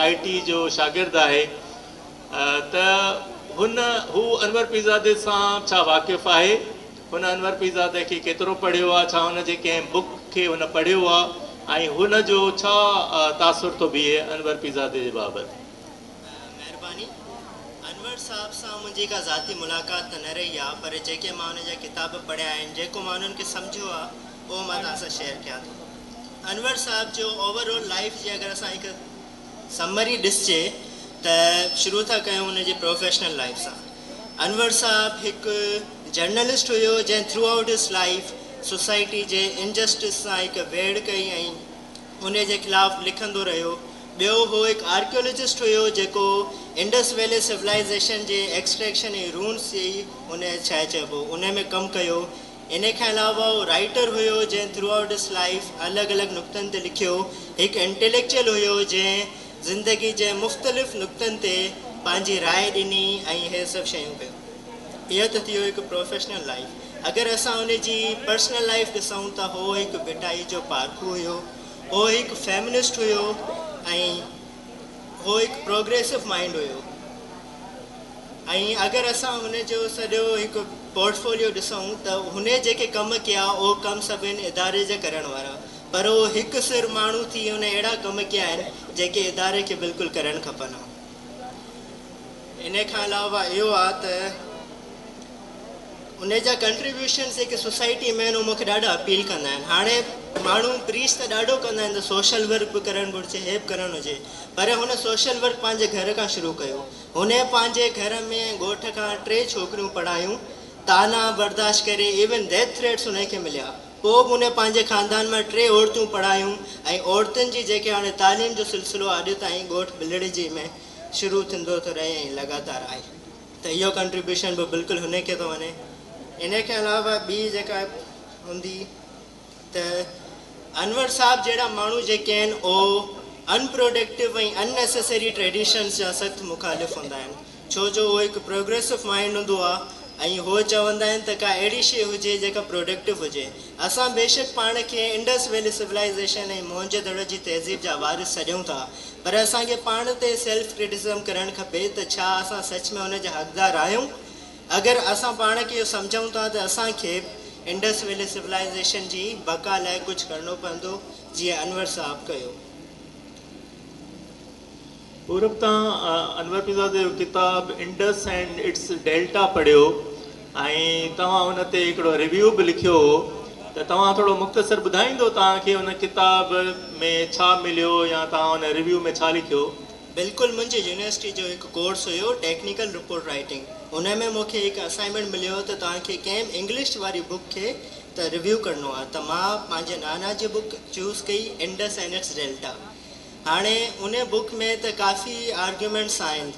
آء ٽي جو شاگرد آهي ته هن هو انور پيرزادي سان ڇا واقف آهي؟ هن انور پيرزادي کي ڪيترو پڙهيو آهي؟ ڇا هن جي ڪنهن بڪ کي هن پڙهيو آهي ۽ هن جو ڇا تاثر ٿو بيهي انور پيرزادي جي بابت؟ مهرباني. انور صاحب سان منهنجي ڪا ذاتي ملاقات ته نه رهي آهي پر جيڪي مان هن جا ڪتاب پڙهيا آهن، جيڪو مان انهن کي سمجهيو آهي اهو مان توهان سان شيئر ڪيان ٿو. انور صاحب جو اوور آل لائيف جي اگر اسان هڪ سمري ڏسجي ته شروع ٿا ڪيون ان جي پروفيشنل لائيف سان. انور صاحب هڪ جرنلسٽ هيو جنهن through out his life society جي انجسٽس سان هڪ ويڙهه ڪئي ۽ ان جي خلاف لکندو رهيو. ٻيو هو هڪ آرڪيولوجسٽ هيو جيڪو انڊس ويلي سولائيزيشن جي ايڪسٽريڪشن ۽ رونس جي ان ڇا چئبو ان ۾ ڪم ڪيو. ان کان علاوه هو رائيٽر هيو جنهن ٿرو آئوٽ his life الڳ الڳ نقطن تي لکيو. هڪ انٽيليڪچوئل هيو جنهن زندگي جي مختلف نقطن تي پنهنجي راء ڏني ۽ هي سڀ شيون ڪيون. اهو ته ٿيو هڪ پروفيشنل لائيف. اگر اسان ان جي پرسنل لائيف ڏسون ته هو هڪ ڀٽائي جو پارکو هيو. هو هڪ فيمنسٽ هيو ۽ هو هڪ پروگريسو مائينڊ هيو. ۽ اگر اسان هن جو سڄو هڪ پورٽفوليو ڏسون ته هن جيڪي ڪم ڪيا اهو ڪم سڀن اداري جا ڪرڻ وارا پر اهو هڪ سر ماڻهو ٿي هن اهڙا ڪم ڪيا آهن جيڪي اداري کي بلڪل ڪرڻ کپن ها. ان کان علاوه اهو آ ته ان جا ڪنٽريبيوشنس جيڪي سوسائٽي ۾ آهن اهي مون کي ڏاڍا اپيل ڪندا آهن. هاڻي ماڻهو پريچ ته ڏاڍو ڪندا آهن ته سوشل ورڪ به ڪرڻ گهرجي هي به ڪرڻ هجي پر هن سوشل ورڪ پنهنجي گهر کان شروع ڪيو. هن پنهنجي گهر ۾ ڳوٺ کان ٽي ڇوڪريون پڙهايون، طعنا برداشت ڪري ايون ڊيٿ ٿريٽس هن کي مليا، پوء به هن پنهنجي خاندان مان ٽي عورتون پڙهايون ۽ عورتن جي جيڪي هاڻي تعليم جو سلسلو اڄ تائين ڳوٺ ٻلهڙيجي ۾ شروع ٿيندو ٿو رهي ۽ لڳاتار آهي ته اهو ڪنٽريبيوشن به بلڪل هن کي ٿو وڃي. ان کان علاوه ٻي جيڪا هوندي. ته انور صاحب جهڙا ماڻهو جيڪي آهن اهو ان پروڊڪٽو ۽ ان نيسيسري ٽريڊيشنس جا سخت مخالف هوندا آهن ڇو جو اهو هڪ پروگريسو مائنڊ هوندو آهي ۽ هو چوندا آهن ته ڪا اهڙي شيء هجي جيڪا پروڊڪٽو هجي. اسان بيشڪ پاڻ کي انڊس ويلي سولائيزيشن ۽ موهن جي دڙو جي تهذيب جا وارث سڏيون ٿا پر اسان کي پاڻ تي سيلف ڪرٽيسزم ڪرڻ کپي ته ڇا اسان سچ ۾ ان جا حقدار آهيون؟ اگر اسان پاڻ کي اهو سمجهون ٿا ته اسان کي به انڊس ويلي سولائيزيشن جي بقا لاء ڪجهه ڪرڻو پوندو جيئن انور صاحب ڪيو. پورب تان انور پيرزادي جو ڪتاب انڊس اينڊ it's delta پڙهيو ۽ توهان ان تي هڪڙو ريويو به لکيو هو ته توهان ٿورو مختصر ٻڌائيندو توهان کي ان ڪتاب ۾ ڇا مليو يا توهان ان ريويو ۾ ڇا لکيو؟ بلڪل منهنجي يونيورسٽي جو هڪ ڪورس هيو ٽيڪنيڪل رپورٽ رائيٽنگ ان ۾ مون کي هڪ اسائنمينٽ مليو ته توهان کي ڪنهن به انگلش واري بڪ کي ته ريويو ڪرڻو آهي ته مان پنهنجي نانا جي بڪ چوز ڪئي انڊس اينڊ it's delta هاڻي ان بڪ ۾ ته ڪافي آرگيومينٽس آهن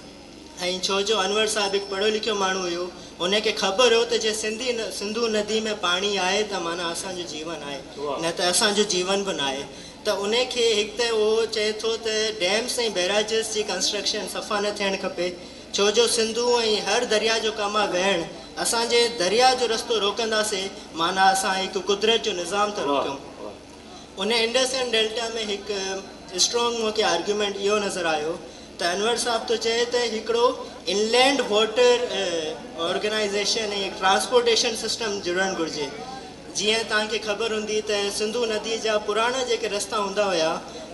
۽ ڇو جو انور صاحب هڪ پڙهيو لکيو ماڻهو هيو ان کي خبر هيو ته جي سنڌي سنڌو ندي ۾ پاڻي آهي ته معنيٰ اسان جو جيون آهي نه ته اسان جو جيون به ناهي ته انهي کي هڪ ته اهو چئي ٿو ته ڊيمس ۽ بئراجز جي ڪنسٽرڪشن صفا نه ٿيڻ کپي ڇو جو سنڌو ۽ هر درياء جو ڪم آ وهڻ اسان جي درياء جو رستو روڪنداسي معنيٰ اسان هڪ قدرت جو نظام ٿا روڪيون. ان انڊس اينڊ ڊيلٽا ۾ هڪ اسٽرانگ مون کي آرگيومينٽ اهو نظر آيو ته انور صاحب ٿو چئي ته هڪڙو inland water organisation ۽ transportation system جڙڻ گهرجي جيئن توهان کي خبر هوندي ته سنڌو نديء جا پراڻا جيڪي رستا هوندا هيا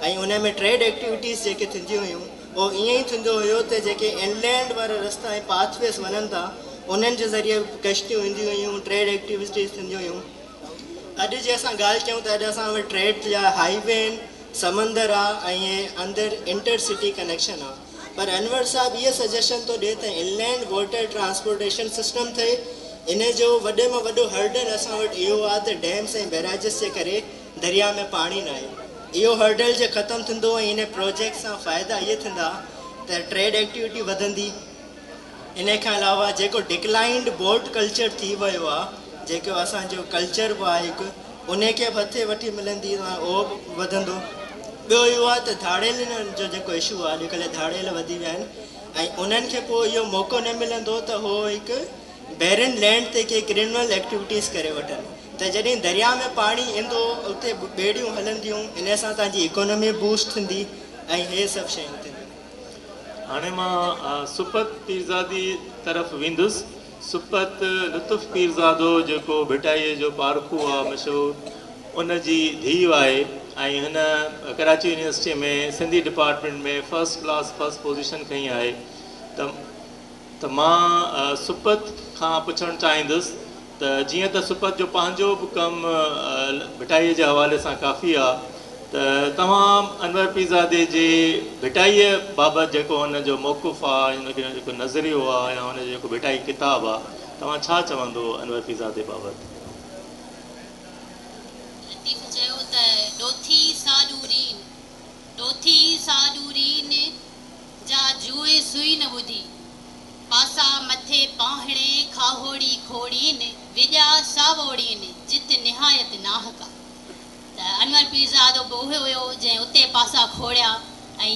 ۽ ان ۾ ٽريڊ ايڪٽيوٽيز جيڪي ٿينديون هيون اهو ائين ئي ٿيندو هيو ته جيڪي انلينڊ وارا رستا ۽ پاٿ ويز وڃن ٿا انهن جي ذريعي ڪشتيون اينديون هيون ٽريڊ ايڪٽيوٽيز ٿينديون هيون. اڄ جي اسان ڳالهه ڪيون ته اڄ اسان وٽ ٽريڊ جا هائي وي آهن سمندر آ ۽ اندر انٽر سٽي ڪنيڪشن آ پر انور صاحب اهي سجيشن ٿو ڏي ته انلينڊ واٽر ٽرانسپورٽيشن سسٽم ٿئي ان جو وڏي مان وڏو هرڊل اسان وٽ اهو آ ته ڊيمس ۽ بئراجز جي ڪري درياء ۾ پاڻي ناهي اهو هرڊل جي ختم ٿيندو ۽ ان پروجيڪٽ سان فائدا اهي ٿيندا ته ٽريڊ ايڪٽيوٽي وڌندي ان کان علاوه جيڪو ڊڪلائنڊ بوٽ ڪلچر ٿي ويو آ جيڪو اسان جو ڪلچر به آهي هڪ ان کي به هٿي وٺي ملندي اهو به وڌندو. ٻيو اهو آ ته ڌاڙيلن جو جيڪو اشو آ اڄڪلهه ڌاڙيل وڌي ويا آهن ۽ انهن کي پوء اهو موقعو نه ملندو ته هو هڪ بيرن لينڊ تي ڪي ڪرمنل ايڪٽيوٽيز ڪري وٺن ته جڏهن درياء ۾ پاڻي ايندو اتي ٻيڙيون هلنديون ان سان توهان جي اڪانومي بوسٽ ٿيندي ۽ هي سڀ شيون ٿينديون. هاڻي مان سپت پيرزادي طرف ويندس. سپت لطف پيرزادو جيڪو ڀٽائيء جو پارکو آ مشهور، ان جي ڌيء آهي ۽ هن Karachi university ۾ Sindhi department ۾ first class first position کنئي آهي ته ته مان سپت کان پڇڻ چاهيندس ته جيئن ته سپت جو پنهنجو به ڪم ڀٽائيء جي حوالي سان ڪافي آ ته توهان انور پيرزادي جي ڀٽائيء بابت جيڪو هن جو موقف آ هن جو جيڪو نظريو آ يا هن جو جيڪو ڀٽائي ڪتاب آ توهان ڇا چوندو انور پيرزادي بابت؟ لطيف چيو ته ڏوٿي سا ڏورين، ڏوٿي سا ڏورين، جا جوئي سوئي نه ٻڌي. پاسا مٿي پاهڻي، کاهوڙي کوڙين، وڄا ساووڙين، جت نهايت ناهه ڪا. ته انور پيرزادو به اهو هيو جنهن اتي پاسا کوڙيا ۽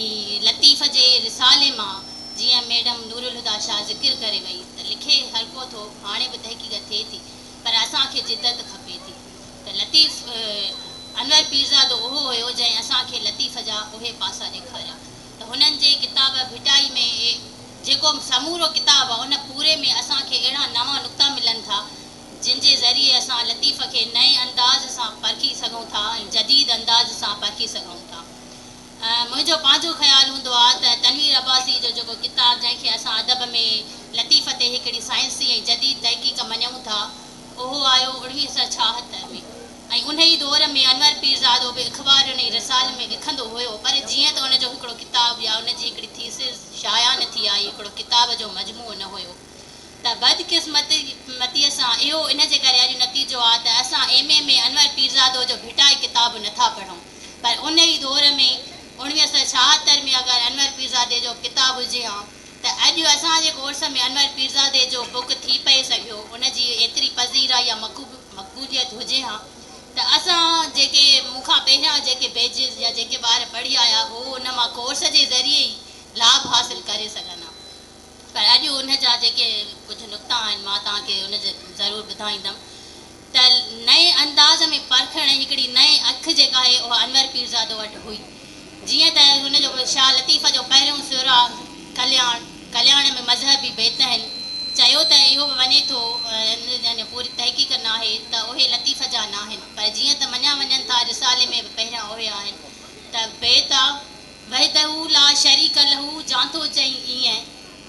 لطيف جي رسالي مان جيئن ميڊم نورالهديٰ شاهه ذڪر ڪري وئي ته لکي هر ڪو ٿو هاڻي به تحقيق ٿئي ٿي پر اسان کي جدت کپي ٿي ته لطيف انور پيرزادو اهو هيو جنهن اسان کي لطيف جا اهي پاسا ڏيکاريا ته هنن جي ڪتاب ڀٽائي ۾ جيڪو سمورو ڪتاب آهي ان پوري ۾ اسان کي اهڙا نوان نقطا ملن ٿا جن جي ذريعي اسان لطيف کي نئين انداز سان پرکي سگهون ٿا ۽ جديد انداز سان پرکي سگهون ٿا. منهنجو پنهنجو خيال هوندو آهي ته تنوير عباسي جو جيڪو ڪتاب جنهن کي اسان ادب ۾ لطيف تي هڪڙي سائنسي ۽ جديد تحقيق مڃون ٿا اهو آيو 1976 ۾ ۽ انهي دور ۾ انور پيرزادو به اخبارن ۽ رسالن ۾ لکندو هيو پر جيئن ته ان جو هڪڙو ڪتاب يا ان جي هڪڙي ٿيسز شايع نه ٿي آئي هڪڙو ڪتاب جو مجموعو نه هيو ته بدقسمتيء سان اهو ان جي ڪري اڄ نتيجو آ ته اسان ايم اي ۾ انور پيرزادو جو ڀٽائي ڪتاب نه ٿا پڙهون پر ان ئي دور ۾ 1976 ۾ اگر انور پيرزادي جو ڪتاب هجي هان ته اڄ اسان جي ڪورس ۾ انور پيرزادي جو بڪ ٿي پئي سگهيو ان جي ايتري پذيرائي يا مقبوليت هجي هان ته اسان جيڪي مون کان پهريان جيڪي بيچز يا جيڪي ٻار پڙهي آيا هو ان مان ڪورس جي ذريعي ئي لاڀ حاصل ڪري سگهن ها. پر اڄ ان جا جيڪي ڪجهه نقطا آهن مان توهان کي ان جي ضرور ٻڌائيندم ته نئين انداز ۾ پرکڻ ۽ هڪڙي نئين اک جيڪا آهي اها انور پيرزادو وٽ هئي. جيئن ته هن جو شاهه لطيف جو پهريون سر آ ڪلياڻ، ڪلياڻ ۾ مذهبي بيت آهن. چيو ته اهو به وڃي ٿو ان جي اڃا پوري تحقيق ناهي ته اهي لطيف جا ناهن پر جيئن ته مڃيا وڃن ٿا رسالي ۾ به پهريان اهي آهن ته بيت آ. وحده لا شريڪ له جان ٿو چئين ايئن،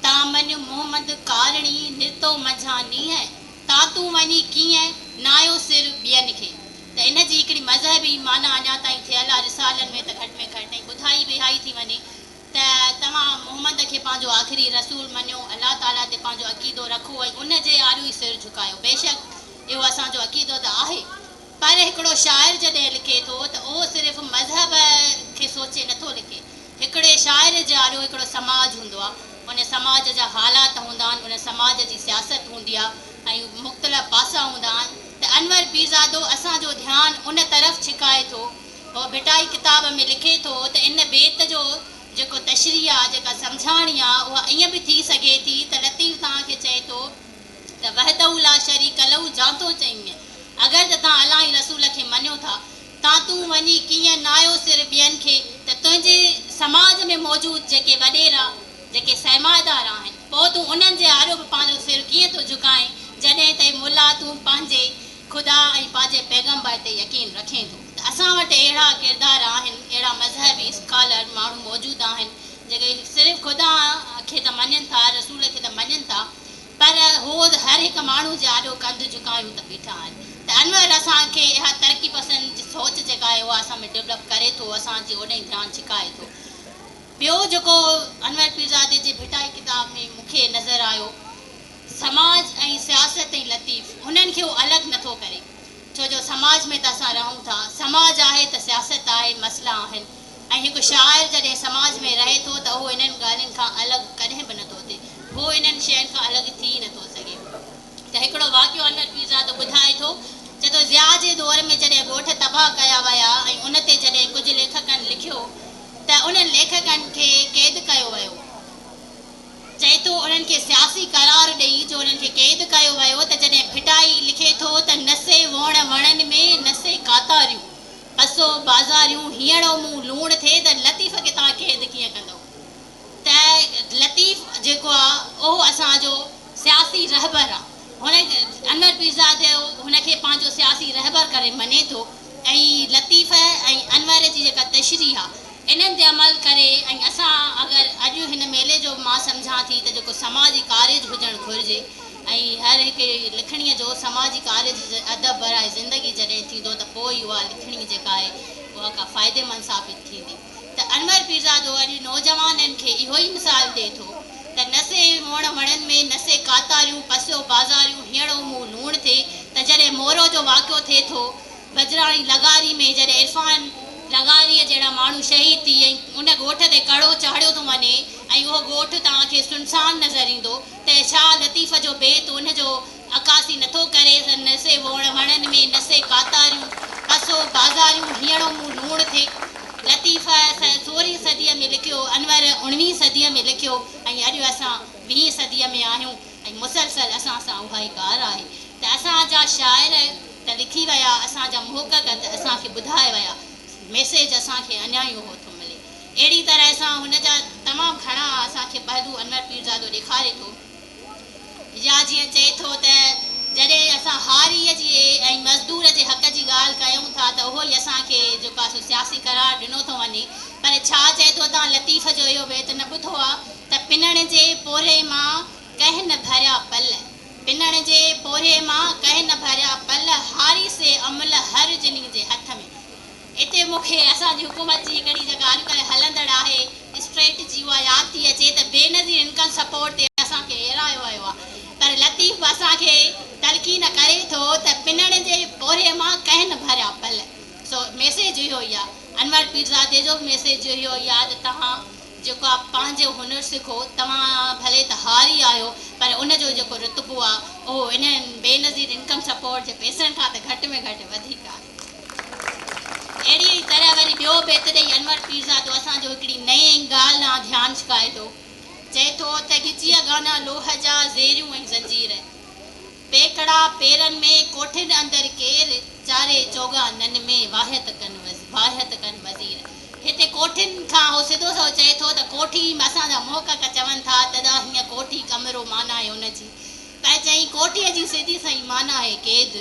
تان مڃ محمد ڪارڻي نرتو منجهان نينهن، تان تون وڃي ڪيئن نايو سر ٻين کي. ته ان جي هڪڙي مذهبي معنيٰ اڃا تائين ٿيل آ رسالن ۾ ته گهٽ ۾ گهٽ ۽ ٻڌائي به اها ئي ٿي وڃي ته توهان محمد کي پنهنجو آخري رسول مڃو، الله تعاليٰ تي پنهنجو عقيدو رکو ۽ ان جي آڏو ئي سر جهڪايو. بيشڪ اهو اسان جو عقيدو ته آهي. پر هڪڙو شاعر جڏهن لکي ٿو ته اهو صرف مذهب کي سوچي نٿو لکي. هڪڙي شاعر جي آڏو هڪڙو سماج هوندو آهي، ان سماج جا حالات هوندا آهن، ان سماج جي سياست هوندي آهي ۽ مختلف پاسا هوندا آهن ته انور پيرزادو اسان جو ڌيان ان طرف ڇڪائي ٿو. هو ڀٽائي ڪتاب ۾ لکي ٿو ته ان بيت جو جيڪو تشريح آهي، جيڪا سمجهاڻي آهي، اها ائين به ٿي سگهي ٿي ته لطيف توهان کي چئي ٿو ته وحده لا شريڪ له جان ٿو چئين اگر ته تان الله ۽ رسول کي مڃو ٿا تان تون وڃي ڪيئن نايو سر ٻين کي ته تنهنجي سماج ۾ موجود جيڪي وڏيرا جيڪي سرمائيدار آهن پوء تون انهن جي آڏو به پنهنجو سر ڪيئن ٿو جهڪائين جڏهن ته اي ملا تون پنهنجي خدا ۽ پنهنجي پيغمبر تي يقين رکين ٿو ته اسان وٽ اهڙا ڪردار آهن اهڙا مذهبي اسڪالر ماڻهو موجود آهن جيڪي صرف خدا کي ته مڃين ٿا رسول کي ته مڃين ٿا پر هو هر هڪ ماڻهو جي آڏو ڪنڌ جهڪايون ته بيٺا آهن ته انور اسان کي اها ترقي پسند سوچ جيڪا آهي اها اسان ۾ ڊولپ ڪري ٿو اسان جي اوڏانهن ڌيان ڇڪائي ٿو. ٻيو جيڪو انور پيرزادي جي ڀٽائي ڪتاب ۾ مون کي نظر آيو سماج ۽ سياست ۽ لطيف انهن کي هو الڳ نٿو ڪري ڇو جو سماج ۾ ته اسان رهون ٿا سماج آهي ته سياست آهي مسئلا آهن ۽ هڪ شاعر جڏهن سماج ۾ رهي ٿو ته اهو انهن ڳالهين کان الڳ ڪڏهن به نٿو ٿئي. هو انهن شين کان الڳ ٿي ئي نٿو سگهي. ته هڪڙو واقعو انور پيرزادو ٻڌائي ٿو، چئي ٿو ضياء جي دور ۾ جڏهن ڳوٺ تباهه ڪيا ويا ۽ ان تي جڏهن ڪجهه ليکڪن لکيو ته انهن ليکڪن کي قيد ڪيو ويو. چئي ٿو انهن کي سياسي قرار ڏئي جو انهن کي قيد ڪيو ويو ته جڏهن ڀٽائي لکي ٿو ته نه سي ووڻ وڻن ۾ نه سي ڪاتاريون، پسو بازاريون، هينئڙو مون لوڻ ٿئي ته لطيف کي توهان قيد ڪيئن ڪندؤ؟ ته لطيف جيڪو آ اهو اسان جو سياسي رهبر آ. هن انور پيرزادو هن کي پنهنجو سياسي رهبر ڪري مڃي ٿو ۽ لطيف ۽ انور جي جيڪا تشريح آ انهن تي عمل ڪري ۽ اسان اگر اڄ هن ميلي جو مان سمجهان ٿي ته جيڪو سماجي ڪارج هجڻ گهرجي ۽ هر هڪ لکڻيء جو سماجي ڪارج ادب براء زندگي جڏهن ٿيندو ته پوء ئي اها لکڻي جيڪا آهي اها ڪا فائديمند ثابت ٿيندي ته انور پيرزادو اڄ نوجوانن کي اهو ئي مثال ڏئي ٿو ته نه سي ووڻ وڻن ۾، نه سي ڪاتاريون، پسيو بازاريون، هينئڙو مون لوڻ ٿئي ته جڏهن مورو جو واقعو ٿئي ٿو، بجراڻي لغاري ۾ جڏهن عرفان لغاريء جهڙا ماڻهو شهيد ٿي ۽ ان ڳوٺ تي ڪڙو چاڙهيو ٿو وڃي ۽ اهو ڳوٺ توهان کي سنسان نظر ايندو ته ڇا لطيف جو بيت ان جو عڪاسي نٿو ڪري ته نه سي ووڻ وڻن ۾، نه سي ڪاتاريون، پسو بازاريون، هينئڙو مون لوڻ ٿئي. لطيف سورهين صديء ۾ لکيو، انور اڻويهين صديء ۾ لکيو ۽ اڄ اسان ويهين صديء ۾ آهيون ۽ مسلسل اسان سان اها ئي ڪار آهي ته اسان جا شاعر ته لکي ويا، اسان جا محقق ته اسان کي ٻڌائي ويا، ميسيج اسان کي اڃا ئي اهو ٿو ملي. اهڙي طرح سان هن جا تمام گهڻا اسان کي پهلو انور پيرزادو ڏيکاري ٿو. يا جيئن چئي ٿو ته جڏهن اسان هاريء جي ۽ مزدور جي حق جي ڳالهه ڪيون ٿا ته اهو ئي اسان کي جيڪو آهي سو سياسي قرار ڏنو ٿو وڃي پر ڇا چئي ٿو توهان لطيف جو اهو بيت نه ٻڌو آهي ته پنڻ جي پورهئي مان ڪنهن نه ڀريا پل پنڻ جي پورهئي مان ڪنهن نه ڀريا پل هاري سي املهه هر جني جي هٿ ۾. اتي مون کي اسان جي حڪومت جي هڪڙي جيڪا اڄڪلهه هلندڙ آهي اسٽريٽجي اها ياد ٿي اچي ته بينظير انڪم سپورٽ تي اسان کي هيرايو ويو آهي پر لطيف به اسان کي تلقين ڪري ٿو ته پنڻ جي پورهيي مان ڪنهن نه ڀريا پل سو ميسيج اهو ئي آهي انور پيرزادي جو به ميسيج اهو ئي آهي ته توهان جيڪو آهي پنهنجو هنر سکو توهان ڀلي ته هاري آهيو پر ان جو جيڪو رتبو آهي اهو انهن بينظير انڪم سپورٽ جي پئسن کان ته گهٽ ۾ گهٽ وڌيڪ آهي. اهڙيء ئي طرح وري ٻيو بيت ڏئي انور پيرزادو اسان جو هڪڙي نئين ڳالهه ڏانهن ڌيان ڇڪائي ٿو. چئي ٿو ته ڳچيء ڳانا لوهه جا زيريون ۽ زنجير، پيڪڙا پيرن ۾، ڪوٺين اندر ڪير، چاري چوڳا نن ۾، واهيت ڪن واهيت ڪن وزير. هتي ڪوٺين کان هو سڌو سنئون چئي ٿو ته ڪوٺي اسان جا محقق چون ٿا ته دا هيئن ڪوٺي ڪمرو معنيٰ آهي ان جي. پر چئين ڪوٺيء جي سڌي سنئين معنيٰ آهي قيد.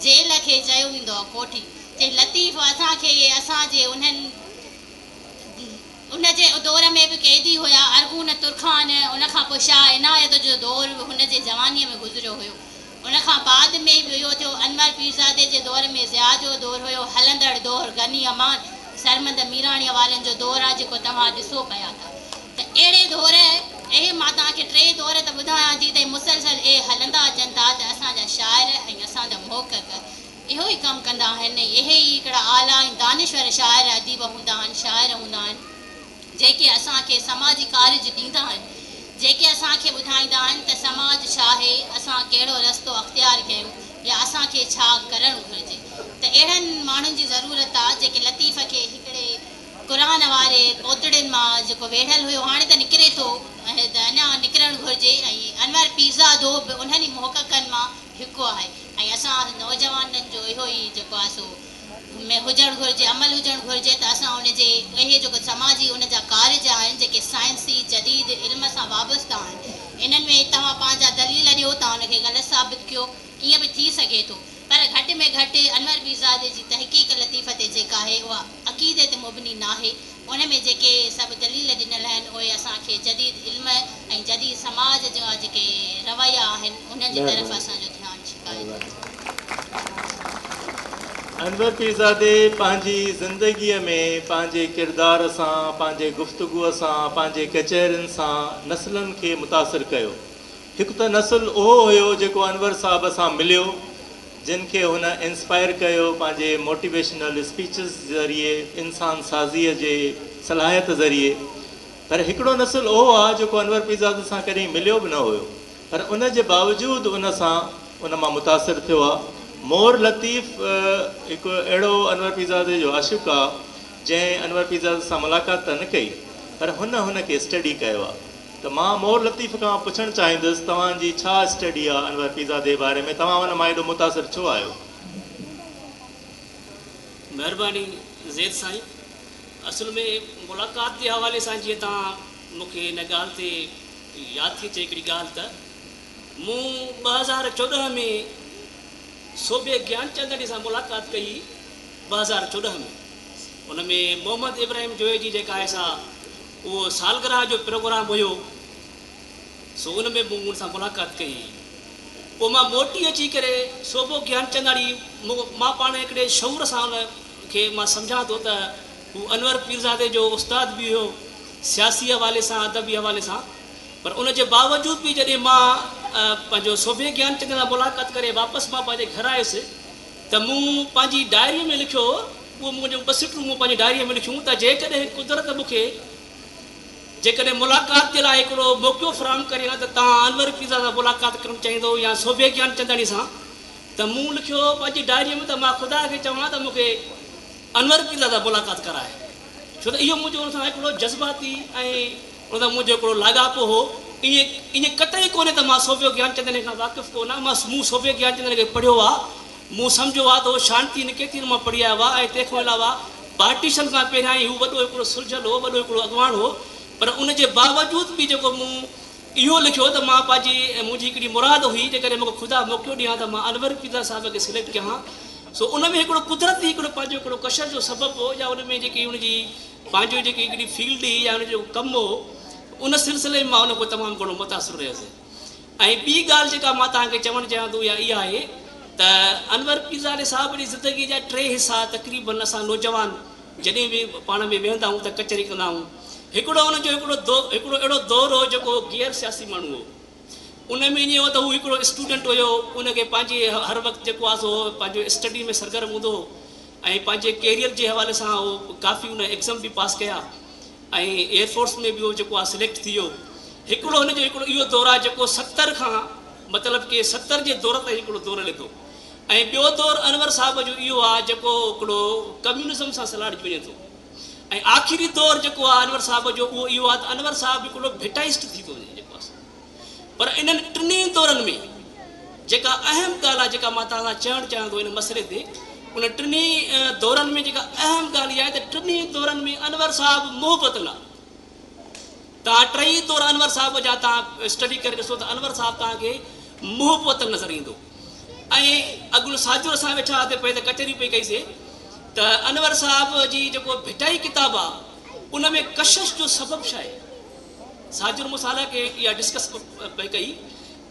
جيل کي چيو ويندو آ ڪوٺي. چي لطيف اسان کي اسان جي انهن ان جي دور ۾ به قيدي هيا ارغون ترخان ان کان پوء شاهه عنايت جو دور به هن جي جوانيء ۾ گذريو هيو ان کان بعد ۾ به اهو ٿيو انور پيرزادي جي دور ۾ ضياء جو دور هيو هلندڙ دور غني امان سرمد ميراڻيء وارن جو دور آ جيڪو توهان ڏسو پيا ٿا ته اهڙي دور اهي مان توهان کي ٽي دور ته ٻڌايان ٿي ته مسلسل اهي هلندا اچن ٿا ته اسان جا شاعر ۽ اسان جا محقق اهو ئي ڪم ڪندا آهن ۽ اهي ئي هڪڙا اعليٰ ۽ دانشور شاعر اديب هوندا آهن شاعر هوندا آهن جيڪي اسان کي سماجي ڪارج ڏيندا آهن جيڪي اسان کي ٻڌائيندا آهن ته سماج ڇا آهي اسان ڪهڙو رستو اختيار ڪيون يا اسان کي ڇا ڪرڻ گهرجي ته اهڙن ماڻهن جي ضرورت آهي جيڪي لطيف کي هڪڙي قرآن واري پوتڙين مان جيڪو ويڙهيل هيو هاڻي ته نڪري ٿو ۽ ته اڃا نڪرڻ گهرجي ۽ انور پيرزادو به انهن ئي محققن مان هڪ آهي ۽ اسان نوجوانن جو اهو ئي جيڪو آهي سو ۾ هجڻ گهرجي عمل هجڻ گهرجي ته اسان ان جي اهي جيڪو سماجي ان جا ڪارج آهن جيڪي سائنسي جديد علم سان وابسته آهن انهن ۾ توهان پنهنجا دليل ڏيو توهان ان کي غلط ثابت ڪيو ائين به ٿي سگهي ٿو پر گهٽ ۾ گهٽ انور پيرزادي جي تحقيق لطيف تي جيڪا آهي اها عقيدي تي مبني ناهي. ان ۾ جيڪي سڀ دليل ڏنل آهن اهي اسان کي جديد علم ۽ جديد سماج جا جيڪي رويا آهن انهن جي طرف اسان جو ڌيان ڇڪائي ٿو. انور پيرزادي پنهنجي زندگيء ۾ پنهنجي ڪردار سان، پنهنجي گفتگوء سان، پنهنجي ڪچهرين سان نسلن کي متاثر ڪيو. هڪ ته نسل اهو هيو جيڪو انور صاحب سان مليو جن کي هن انسپائر ڪيو پنهنجي موٽيويشنل اسپيچز ذريعي انسان سازيء جي صلاحيت ذريعي پر هڪڙو نسل اهو آ جيڪو انور پيرزادي سان ڪڏهن مليو به نه هيو پر ان جي باوجود ان سان ان مان متاثر ٿيو آ مور لطيف هڪ اهڙو انور پيرزادي جو عاشق آ جنهن انور پيرزادي سان ملاقات ته نه ڪئي پر هن هن کي اسٽڊي ڪيو آ. ته مان مور لطيف کان پڇڻ چاهيندس توهان جي ڇا اسٽڊي آ انور پيرزادي باري ۾ توهان ان مان ايڏو متاثر ڇو آهيو؟ مهرباني زيد سائين. اصل ۾ ملاقات جي حوالي سان جيئن توهان مون کي ان ڳالهه تي ياد ٿي اچي هڪڙي ڳالهه ته مون 2014 ۾ سوڀي گيانچنداڻي سان ملاقات ڪئي 2014 ۾ ان ۾ محمد ابراهيم جويي جي جيڪا آهي سا اهو سالگرهه جو پروگرام هيو سو ان ۾ مون ان سان ملاقات ڪئي. پوء مان موٽي اچي ڪري سوڀو گيانچنداڻي مان پاڻ هڪڙي شعور سان ان کي مان سمجهان ٿو ته هو انور پيرزادي جو استاد به هيو سياسي حوالي سان ادبي حوالي سان پر ان جي باوجود به جڏهن مان پنهنجو سوڀي گيانچند سان ملاقات ڪري واپس مان پنهنجي گهر آيس ته مون پنهنجي ڊائريء ۾ لکيو اهو منهنجو ٻه سٽون مون پنهنجي ڊائريء ۾ لکيون ته جيڪڏهن قدرت مون کي جيڪڏهن ملاقات جي لاء هڪڙو موقعو فراهم ڪري ها ته توهان انور پيرزاده سان ملاقات ڪرڻ چاهيندؤ يا سوڀي گيانچنداڻي سان ته مون لکيو پنهنجي ڊائريء ۾ ته مان خدا کي چوان ته مون کي انور پيرزاده سان ملاقات ڪرائي ڇو ته اهو منهنجو ان سان هڪڙو جذباتي ۽ ان سان منهنجو هڪڙو لاڳاپو هو. ائين ائين قطعي ڪونهي ته مان سوڀيو گيانچنداڻي کان واقف ڪونه آهيان. مان مون سوڀيو گيانچنداڻي کي پڙهيو آهي. مون سمجهيو آهي ته هو شانتي نڪيتن مان پڙهي آيو آهي ۽ تنهن کان علاوه پارٽيشن کان پهريان ئي هو وڏو هڪڙو سلجهيل هو، وڏو هڪڙو اڳواڻ هو، پر ان جي باوجود به جيڪو مون اهو لکيو ته مان پنهنجي منهنجي هڪڙي مراد هئي جيڪڏهن مون کي خدا موقعو ڏئي ها ته مان انور پيرزاده صاحب کي سليڪٽ ڪيان ها سو ان ۾ هڪڙو قدرتي هڪڙو پنهنجو هڪڙو ڪشش جو سبب هو يا ان ۾ جيڪي ان جي پنهنجو جيڪي هڪڙي فيلڊ هئي يا ان جو ڪم هو ان سلسلي ۾ مان ان کان تمام گهڻو متاثر رهيس. ۽ ٻي ڳالهه جيڪا مان توهان کي چوڻ چاهيان ٿو اها اها آهي ته انور پيرزادي صاحب جي زندگيء جا ٽي حصا تقريباً اسان نوجوان جڏهن به پاڻ ۾ ويهندا آهيون ته ڪچهري ڪندا آهيون. هڪڙو ان جو هڪڙو هڪڙو اهڙو دور هو جيڪو غير سياسي ماڻهو هو. ان ۾ ائين هو ته هو هڪڙو اسٽوڊنٽ هيو ان کي پنهنجي هر وقت جيڪو آهي سو پنهنجو اسٽڊي ۾ سرگرم هوندو هو ۽ پنهنجي ڪيريئر جي حوالي سان هو ڪافي ان ايگزم به پاس ڪيا. ۽ ايئر فورس ۾ به هو جيڪو آ سليڪٽ ٿي ويو. هڪڙو هن جو هڪڙو اهو دور آ جيڪو 70 کان مطلب ڪي 70 جي دور تائين هڪڙو دور هلي ٿو ۽ ٻيو دور انور صاحب جو اهو آ جيڪو هڪڙو ڪميونزم سان سلهاڙجي وڃي ٿو ۽ آخري دور جيڪو آ انور صاحب جو اهو اهو آ ته انور صاحب هڪڙو ڀٽائسٽ ٿي ٿو وڃي جيڪو آ پر انهن ٽنهي دورن ۾ جيڪا اهم ڳالهه آهي جيڪا مان توهان سان چوڻ چاهيان ٿو ان مسئلي تي انهن ٽنهي دورن ۾ جيڪا اهم ڳالهه اها آهي ته ٽنهي دورن ۾ انور صاحب محبت نه توهان ٽئي دور انور صاحب جا توهان اسٽڊي ڪري ڏسو ته انور صاحب توهان کي محب وطن نظر ايندو ۽ اڳ ساجهر اسان ويٺا هئاسين پئي ته ڪچهري پئي ڪئي سي ته انور صاحب جي جيڪو ڀٽائي ڪتاب آهي ان ۾ ڪشش جو سبب ڇا آهي؟ ساجر مون سان حالانڪه اها ڊسڪس پئي ڪئي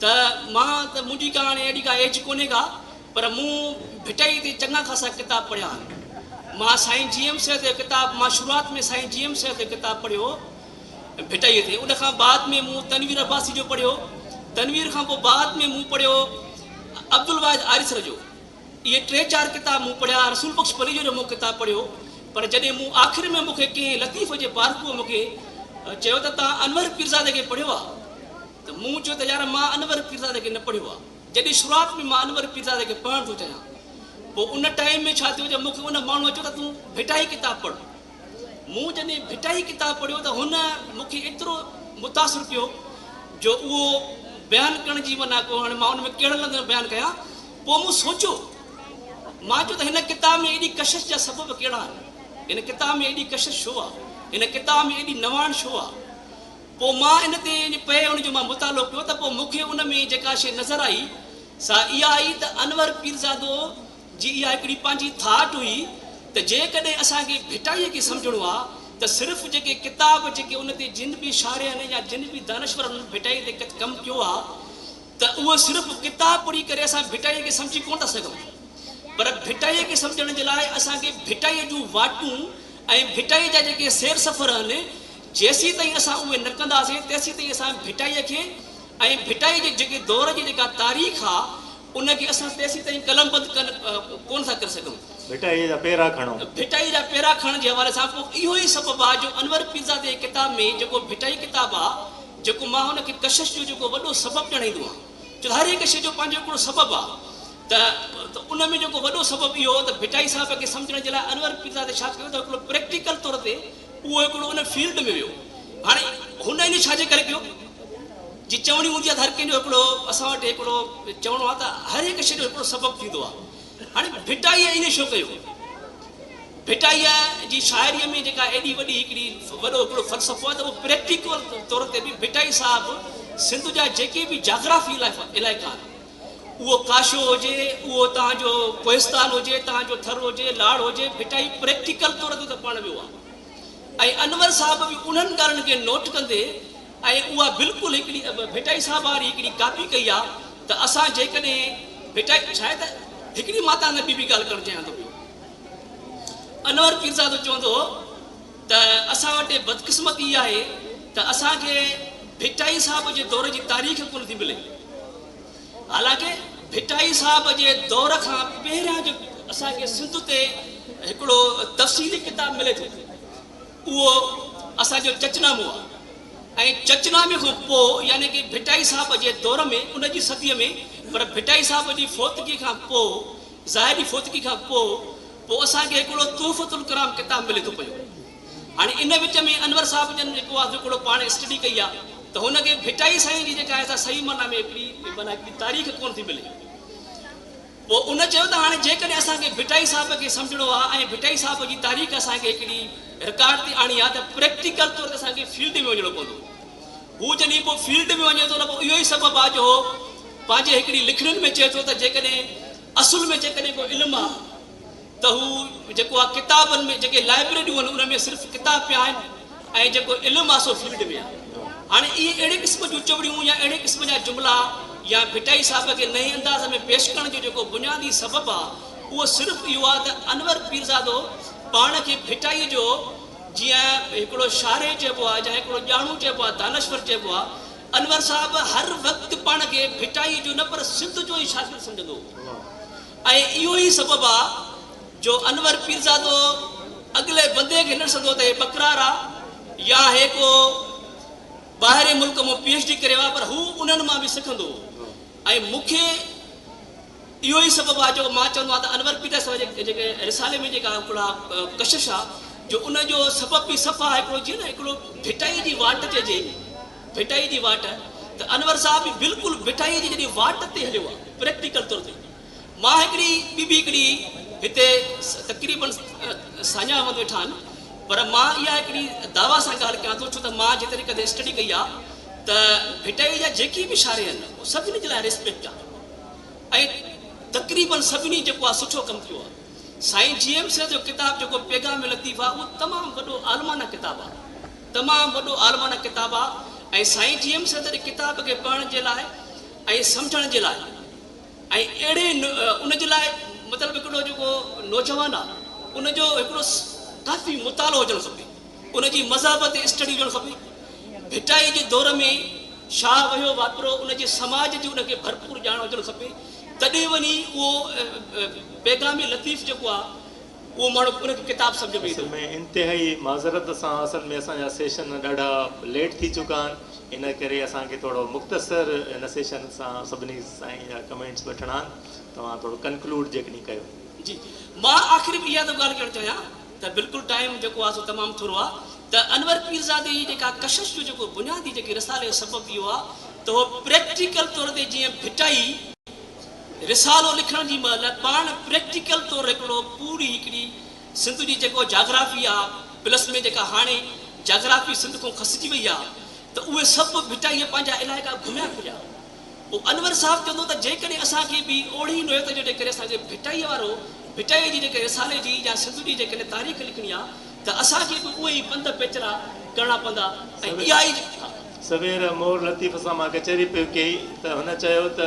ته مان ته منهنجي ڪا هاڻي اهڙي ڪا ايج ڪونهي ڪا پر مون ڀٽائي تي چڱا خاصا ڪتاب پڙهيا آهن. مان سائين جي ايم سيد جو ڪتاب مان شروعات ۾ سائين جي ايم سيد جو ڪتاب پڙهيو هو ڀٽائي تي ان کان بعد ۾ مون تنوير عباسي جو پڙهيو تنوير کان پوء بعد ۾ مون پڙهيو عبدالواحد آريسر جو. اهي ٽي چار ڪتاب مون پڙهيا، رسول بخش پليجو جو مون ڪتاب پڙهيو، پر جڏهن مون آخر ۾ مون کي ڪنهن لطيف جي پارکوء مون کي چيو ته توهان انور پيرزادي کي پڙهيو آهي؟ ته مون چيو ته يار مان انور پيرزادي کي نه پڙهيو آهي. جڏهن شروعات ۾ مان انور پيرزادي کي پڙهڻ ٿو چاهيان. پوء ان ٽائيم ۾ ڇا ٿيو جو مون کي ان ماڻهوء چيو ته تون ڀٽائي ڪتاب پڙهه. مون جڏهن ڀٽائي ڪتاب پڙهيو ته هن مون کي ايترو متاثر ڪيو جو اهو بيان ڪرڻ جي معنيٰ ڪو هاڻي مان ان ۾ ڪهڙن لفظن ۾ بيان ڪيان. پوء مون سوچيو، مان چيو ته هن ڪتاب ۾ ايڏي ڪشش جا سبب ڪهڙا آهن؟ هن ڪتاب ۾ ايڏي ڪشش ڇو آهي؟ هن ڪتاب ۾ ايڏي نواڻ ڇو آهي؟ پوء مان ان تي پئي ان جو مان مطالعو ڪيو ته پوء مون کي ان ۾ جيڪا شيء نظر آئي سا اها آئي ته انور پيرزادو جي اها هڪڙي پنهنجي ٿاٽ هئي ته جيڪڏهن اسان کي ڀٽائيء کي سمجهڻو آهي ته صرف جيڪي ڪتاب جيڪي ان تي جن به شارحن يا جن به دانشورن ڀٽائيء تي ڪم ڪيو آهي ته اهو صرف ڪتاب پڙهي ڪري اسان ڀٽائيء کي سمجهي ڪونه ٿا سگهون پر ڀٽائيء کي سمجهڻ جي لاء اسان کي ڀٽائيء جون واٽون ۽ ڀٽائيء جا جيڪي سير سفر آهن جيسيتائين اسان اهي نه ڪنداسين تيسيتائين اسان ڀٽائيء کي ۽ ڀٽائيء جي جيڪي دور جي جيڪا تاريخ آهي ان کي اسان تيسيتائين قلمبند ڪونه ٿا ڪري سگهون. ڀٽائيء جا پيرا کڻو. ڀٽائيء جا پيرا کڻڻ جي حوالي سان پوء اهو ئي سبب آهي جو انور پيرزادي جي ڪتاب ۾ جيڪو ڀٽائي ڪتاب آهي جيڪو مان ان کي ڪشش جو جيڪو وڏو سبب ڄاڻائيندو آهيان ڇو ته هر هڪ شيء جو پنهنجو هڪڙو سبب آهي ته ان ۾ جيڪو وڏو سبب اهو هو ته ڀٽائي صاحب کي سمجهڻ جي لاء انور پيرزادي ڇا ڪيو ته هڪڙو پريڪٽيڪل طور تي اهو هڪڙو ان فيلڊ ۾ ويو هاڻي هن ان ڇا جي ڪري ڪيو جي چوڻي هوندي آهي ته هر ڪنهن جو هڪڙو اسان وٽ هڪڙو چوڻو آهي ته هر هڪ شيء جو هڪڙو سبب ٿيندو آهي هاڻي ڀٽائيء ائين ڇو ڪيو؟ ڀٽائيء جي شاعريء ۾ جيڪا ايڏي وڏي هڪڙي وڏو هڪڙو فلسفو آهي ته اهو پريڪٽيڪل طور تي به ڀٽائي صاحب سنڌ جا جيڪي به جاگرافي علائقا آهن اهو ڪاشو هجي اهو توهان جو ڪوهستان هجي توهان جو ٿر هجي لاڙ هجي ڀٽائي پريڪٽيڪل طور تي ته پاڻ ويو آهي ۽ انور صاحب به انهن ڳالهين کي نوٽ ڪندي ۽ اها بلڪل هڪڙي ڀٽائي صاحب واري هڪڙي ڪاپي ڪئي آهي ته اسان جيڪڏهن ڀٽائي شايد هڪڙي مان توهان سان ٻي به ڳالهه ڪرڻ چاهيان ٿو پيو. انور پيرزادو چوندو هو ته اسان وٽ بدقسمتي اها آهي ته اسان کي ڀٽائي صاحب جي دور جي تاريخ ڪونه ٿي ملي. حالانڪه ڀٽائي صاحب جي دور کان پهريان جو اسان کي سنڌ تي هڪڙو تفصيلي ڪتاب ملي ٿو اهو اسان جو چچنامو آهي ۽ چچنامي کان پوء يعني ڪه ڀٽائي صاحب جي دور ۾ ان جي صديء ۾ پر ڀٽائي صاحب جي فوتگي کان پوء ظاهري فوتگي کان پوء پوء اسان کي هڪڙو تحفة الڪرام ڪتاب ملي ٿو پيو. هاڻي ان وچ ۾ انور صاحب جن جيڪو آهي هڪڙو پاڻ اسٽڊي ڪئي آهي ته هن کي ڀٽائي سائين جي جيڪا آهي سا صحيح معنيٰ ۾ هڪڙي معنيٰ هڪڙي تاريخ ڪونه ٿي ملي. پوء ان چيو ته هاڻي جيڪڏهن اسان کي ڀٽائي صاحب کي سمجهڻو آهي ۽ ڀٽائي صاحب جي تاريخ اسان کي هڪڙي رڪارڊ تي آڻي آهي ته پريڪٽيڪل طور تي اسان کي فيلڊ ۾ وڃڻو پوندو. هو جڏهن پوء فيلڊ ۾ وڃي ٿو ته پوء اهو ئي سبب آهي جو هو پنهنجي هڪڙي لکڻين ۾ چئي ٿو ته جيڪڏهن اصل ۾ جيڪڏهن ڪو علم آهي ته هو جيڪو آهي ڪتابن ۾ جيڪي لائبريريون آهن ان ۾ صرف ڪتاب پيا آهن ۽ جيڪو علم آهي سو فيلڊ ۾ آهي. هاڻي اهي اهڙي قسم جون چوڻيون يا اهڙي قسم جا جملا يا ڀٽائي صاحب کي نئين انداز ۾ پيش ڪرڻ جو جيڪو بنيادي سبب آهي اهو صرف اهو آهي ته انور پيرزادو پاڻ کي ڀٽائي جو جيئن هڪڙو شارح چئبو آهي يا هڪڙو ڄاڻو چئبو آهي دانشور چئبو آهي انور صاحب هر وقت پاڻ کي ڀٽائيء جو نه پر سنڌ جو ئي شاگرد سمجهندو هو ۽ اهو ئي سبب آ جو انور پيرزادو اڳلي بندي کي نه ڏسندو ته هي ٻڪرار آ يا هي ڪو ٻاهرين ملڪ مون پي ايڇ ڊي ڪري آيو آ پر هو انهن مان به سکندو هو ۽ مون کي اهو ئي سبب آهي جو مان چوندو آهيان ته انور پيرزادي صاحب جي جيڪي رسالي ۾ جيڪا هڪڙا ڪشش آ جو ان جو سبب به صفا هڪڙو جيئن نه هڪڙو ڀٽائي جي واٽ چئجي ڀٽائي جي واٽ ته انور صاحب به بلڪل ڀٽائي جي جڏهن واٽ تي هليو آ پريڪٽيڪل طور تي مان هڪڙي ٻي به هڪڙي هتي تقريبن ساڃاهه وند ويٺا آهن پر مان اها هڪڙي دعويٰ سان ڳالهه ڪيان ٿو ڇو ته مان جيتري قدر اسٽڊي ڪئي آ ته ڀٽائي جا جيڪي به شارح آهن سڀني جي لاء ريسپيڪٽ آ ۽ تقريبن سڀني جيڪو آ سٺو ڪم ڪيو آ. سائين جي ايم سيد جو ڪتاب جيڪو پيغام لطيف آ اهو تمام وڏو عالمانه ڪتاب آ. تمام وڏو عالمانه ڪتاب آ ۽ سائين جي ايم سيد جي ڪتاب کي پڙهڻ جي لاء ۽ سمجهڻ جي لاء ۽ اهڙي ان جي لاء مطلب هڪڙو جيڪو نوجوان آ ان جو هڪڙو ڪافي مطالعو هجڻ کپي. ان جي مذهب تي اسٽڊي هجڻ کپي. ڀٽائي جي دور ۾ شاهه وهيو واپرو ان جي سماج جي ان کي ڀرپور ڄاڻ هجڻ کپي تڏهن وڃي اهو پيغام لطيف جيڪو آهي اهو ماڻهو ان کي ڪتاب سمجهه ۾ ايندو. اصل ۾ انتهائي معذرت سان اصل ۾ اسان جا سيشن ڏاڍا ليٽ ٿي چڪا آهن ان ڪري اسان کي ٿورو مختصر ان سيشن سان سڀني سائين جا ڪمينٽس وٺڻا آهن توهان ٿورو ڪنڪلوڊ جيڪڏهن ڪيو. جي مان آخر ۾ اها ٿو ڳالهه ڪرڻ چاهيان ته بلڪل ٽائيم جيڪو آ سو تمام ٿورو آ ته انور پيرزادي جي جيڪا ڪشش جو جيڪو بنيادي جيڪي رسالي جو سبب اهو آ ته هو پريڪٽيڪل طور تي جيئن ڀٽائي رسالو لکڻ جي مهل پاڻ پريڪٽيڪل طور هڪڙو پوري هڪڙي سنڌ جي جيڪو جاگرافي آ پلس ۾ جيڪا هاڻي جاگرافي سنڌ کان کسجي وئي آ ته اهي سڀ ڀٽائيء پنهنجا علائقا گهميا ڦريا. پوء انور صاحب چوندو ته جيڪڏهن اسان کي به اوڙي ئي نوعيت جو جيڪڏهن اسان کي ڀٽائيء وارو ڀٽائيء جي جيڪڏهن رسالي جي يا سنڌ جي جيڪڏهن تاريخ لکڻي آ ته اسان کي به اهي ئي پنڌ پيچرا ڪرڻا پوندا ۽ اها ئي ها. سوير مور لطيف سان مان ڪچهري پئي ڪئي ته هن چيو ته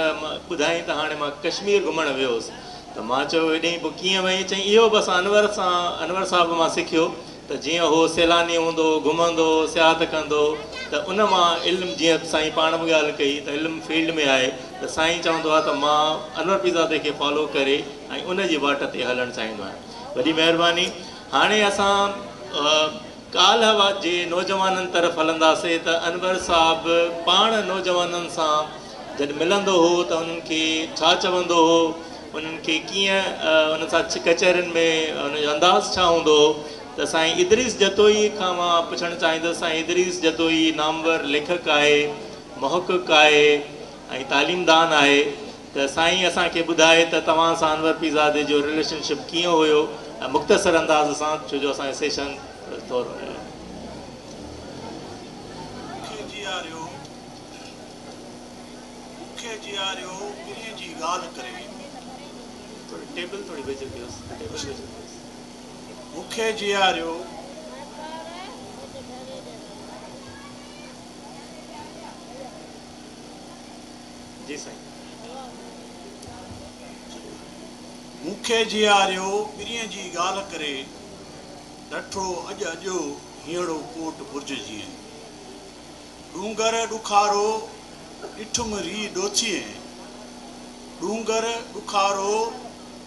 ٻڌائين ته هاڻي مان ڪشمير گهمڻ ويو هوس ته مان چيو هيڏهين پوء ڪيئن وئين چيائين اهو بس انور سان انور صاحب مان سکيو ته جيئن هو سيلاني هوندو هو، گهمندو هو، سياحت ڪندو هو ته ان مان علم جيئن سائين پاڻ به ڳالهه ڪئي ته علم فيلڊ ۾ آهي ته سائين چوندو آهي ته مان انور پيرزادي کي فالو ڪري ۽ ان جي واٽ تي هلڻ چاهيندو آهيان. وڏي مهرباني. هاڻي اسان ڪالهه جي نوجوانن طرف هلنداسي ته انور صاحب پاڻ نوجوانن سان جڏهن ملندو هو ته انهن کي ڇا چوندو هو، انهن کي ڪيئن انهن سان ڪچهرين ۾ ان جو انداز ڇا هوندو هو ته سائين ادريس جتوئي کان مان پڇڻ چاهيندس سائين ادريس جتوئي نامور ليکڪ آهي، محقق آهي ۽ تعليمدان آهي ته سائين اسان کي ٻڌائي ته توهان سان انور پيرزادي جو رليشن شپ ڪيئن هيو مختصر انداز سان ڇو جو اسان جو سيشن ٿورو. مون کي جياريو مون کي جياريو پرينء جي ڳالهه ڪري. ٿوري ٽيبل ٿوري ويجهو ڪيوس ٽيبل ويجهو ڪيوس. مون کي جياريو. جي سائين. مون کي جياريو پرينء جي ڳالهه ڪري، ڏٺو اڄ اڄو هينئڙو ڪوٽ برج جيئن. ڏونگر ڏکارو ڏٺم ري ڏوٿيين، ڏونگر ڏکارو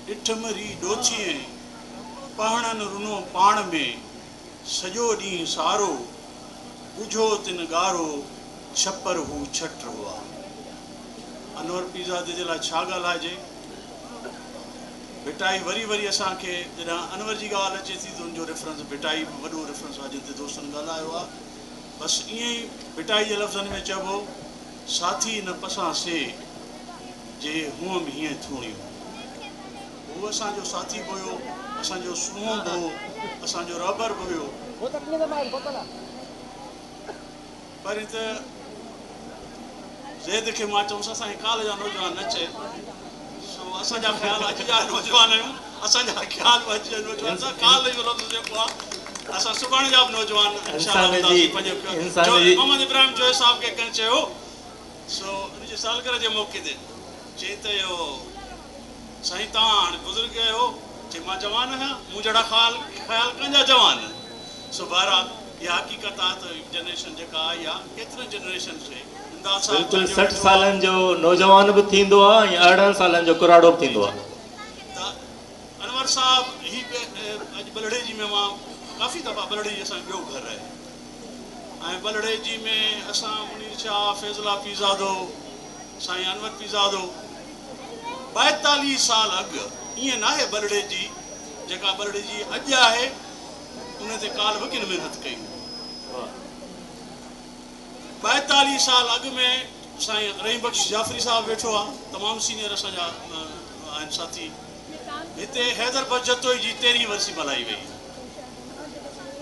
ڏٺم ري ڏوٿيين، پهڻن رنو پاڻ ۾، سڄو ڏينهن سارو، ڳجهو تن ڳارو، ڇپر هو ڇٽ هئا. انور پيرزادي جي لاء ڇا ڳالهائجي؟ ڀٽائي وري وري اسان کي جڏهن انور جي ڳالهه اچي ٿي ته ان جو ريفرنس ڀٽائي به وڏو ريفرنس آهي جنهن تي دوستن ڳالهايو آهي. بس ائين ئي ڀٽائي جي لفظن ۾ چئبو، ساٿي نه پسان سي، جي هئم هيئن ٿوڻيون. هو اسان جو ساٿي به هيو، اسان جو سونهون به هو، اسان جو رهبر به هيو. پهرين ته زيد کي مان چيومانس اسان کي ڪالهه جا نوجوان نه چئه، سو اسان جا خيال اڄ جا نوجوان آهيون، اسان جا خيال به اڄ جا نوجوان سان ڪالهه اهو لفظ جيڪو آهي اسان سڀاڻي جا به نوجوان انشاء الله هونداسين. پنهنجو محمد ابراهيم جويي صاحب کي ڪنهن چيو سو ان جي سالگرهه جي موقعي تي چيائين ته اهو سائين توهان هاڻي بزرگ آهيو، چي مان جوان آهيان، مون جهڙا خيال خيال ڪنهن جا جوان؟ سو بهرحال اها حقيقت آهي ته جنريشن جيڪا آئي آهي ڪيترن جنريشن کي امداد صاحب بلڪل چانڊيو 60 ويٺو آهي. سالن جو نوجوان به ٿيندو آهي ۽ 18 سالن جو ڪراڙو به ٿيندو آهي. ته انور صاحب هي به اڄ ٻلهڙيجي ۾ مان ڪافي دفعا ٻلهڙيجي اسان جو ٻيو گهر آهي ۽ ٻلهڙيجي ۾ اسان منير شاهه، فيض الله پيرزادو، سائين انور پيرزادو 42 سال اڳ ائين ناهي ٻلهڙيجي جيڪا ٻلهڙيجي اڄ آهي ان تي ڪالهه به ڪن محنت ڪئي هئي. 42 سال اڳ ۾ سائين رحيم بخش جعفري صاحب ويٺو آ تمام سينيئر اسان جا آهن ساٿي هتي حيدر بخش جتوئي جي تيرهين ورسي ملهائي وئي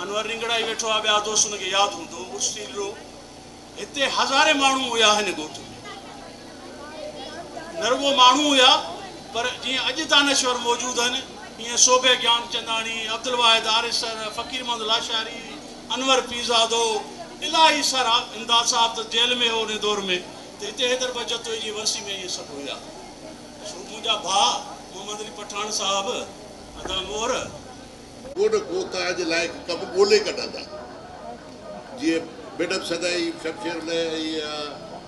انور رنگڙائي ويٺو آ ٻيا دوست ان کي ياد هوندو عرس ٽيلرو هتي هزارين ماڻهو هيا هن ڳوٺ ۾ نه رڳو ماڻهو هيا پر جيئن اڄ دانشور موجود آهن ايئن سوڀي گيانچنداڻي، عبدالواحد آريسر، فقير محمد لاشاري، انور پيرزادو، الاهي سارا، امداد صاحب ته جيل ۾ هو ان دور ۾ ته هتي حيدر بخش جتوئي جي ورسي ۾ اهي سڀ هيا. سو منهنجا ڀاء محمد علي پٺاڻ صاحب، ادا مور، ڪو نه ڪو توهان جي لاء هڪ ڪم ڳولي ڪڍندا. جيئن ميڊم سدائين شمشير لاء ۽